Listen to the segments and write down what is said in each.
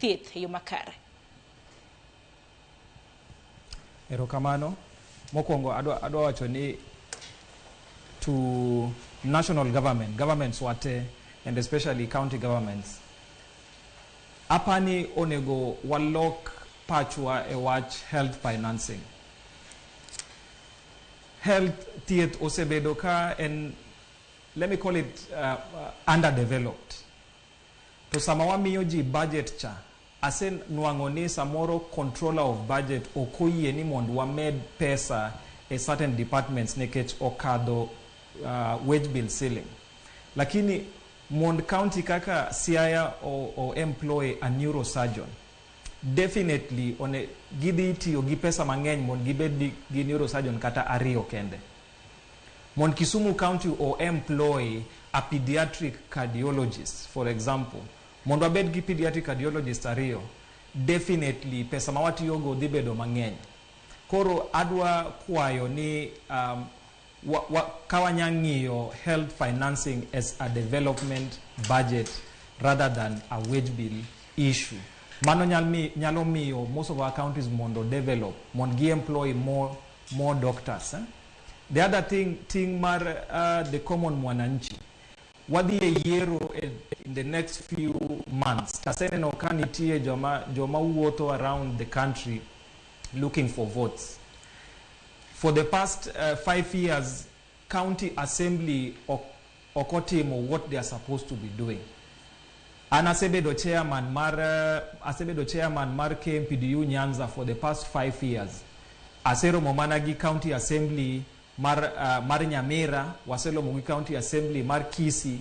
Thieth e yo makare. Erokamano. Mokwongo adwa wacho ni to national government, governments wate, and especially county governments, apani onego walok pachwa e wach health financing. Health, thieth osebedo ka en, let me call it underdeveloped. To sama wamiyo ji budget cha, asenwang'o ni samoro controller of budget ok oyie ni mondo wamed pesa e certain departments nikech okadho wage bill ceiling. Lakini mond county kaka Siaya o employ a neurosurgeon, definitely one gidhi tiyo gi pesa mang'eny mondo gibed gi neurosurgeon kata ariyo kende. Mond Kisumu County o employ a pediatric cardiologist, for example, mondo wabed gi pediatric cardiologist ariyo, definitely pesa ma watiyogo dhi bedo mang'eny. Koro adwa kwayo ni ka wanya ng'iyo health financing as a development budget rather than a wage bill issue. Mano nyalo miyo most of our counties mondo develop, mondo gi employ more doctors. Eh? The other thing mar the common mwananchi, wadhi e yiero in the next few months. Taseneno ka nitie joma wuotho around the country looking for votes. For the past 5 years, county assembly ok otimo what they are supposed to be doing. An asebedo chairman mar KMPDU Nyanza for the past 5 years. Aseromo mana gi county assembly mar Nyamira, waseromo gi county assembly mar Kisii,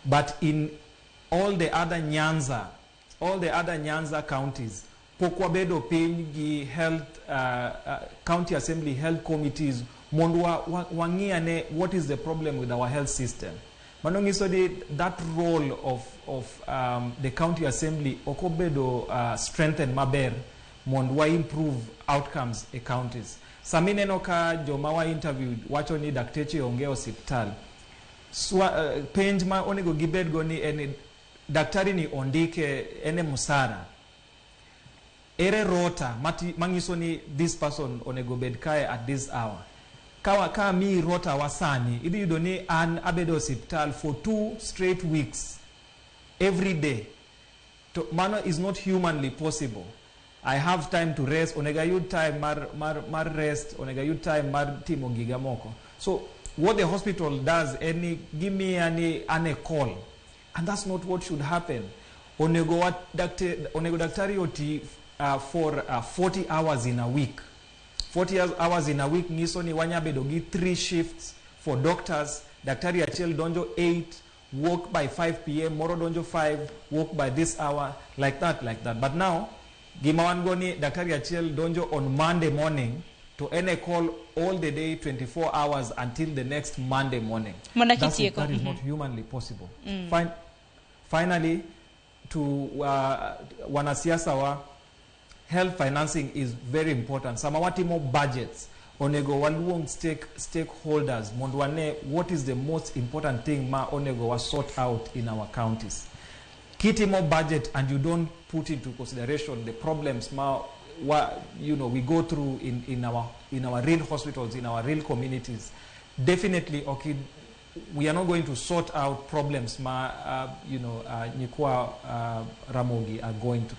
but in all the other Nyanza counties, pok wabedo piny gi health county assembly health committees mondo wang'i ane what is the problem with our health system. Mano nyiso ni that role of the county assembly ok obedo strengthened maber mondo wa improve outcomes e counties. Sami neno ka joma wa interview wacho ni dakteche onge e osiptal. Penj ma onego gibed go ni en daktari ni ondike en e musara ere rota manyiso ni this person onego bed kae at this hour. Ka miyi rota wa sani, idhi yudo ni an abedo e osiptal for 2 straight weeks every day, to mano is not humanly possible. I have time to rest, onego ayud time mar rest, onego ayud time mar timo giga moko. So what the hospital does en ni gimiya ni an e call, and that's not what should happen. Onego daktari oti for 40 hours in a week. 40 hours in a week nyiso ni wanya bedo gi 3 shifts for doctors. Daktari achiel donjo 8, work by 5 p.m., moro donjo 5, work by this hour, like that, like that. But now gima wan go ni daktari achiel donjo on Monday morning to en e call all the day, 24 hours, until the next Monday morning. Mondo That's kitieko. That is not humanly possible. Finally, to wanasiasa wa, health financing is very important. Sama watimo budgets, onego waluong stakeholders mondo wane what is the most important thing ma onego wa sort out in our counties. Kitimo budget and you don't put into consideration the problems ma wa, we go through in our real hospitals, in our real communities, definitely, okay, we are not going to sort out problems ma nyikwa Ramogi are going through.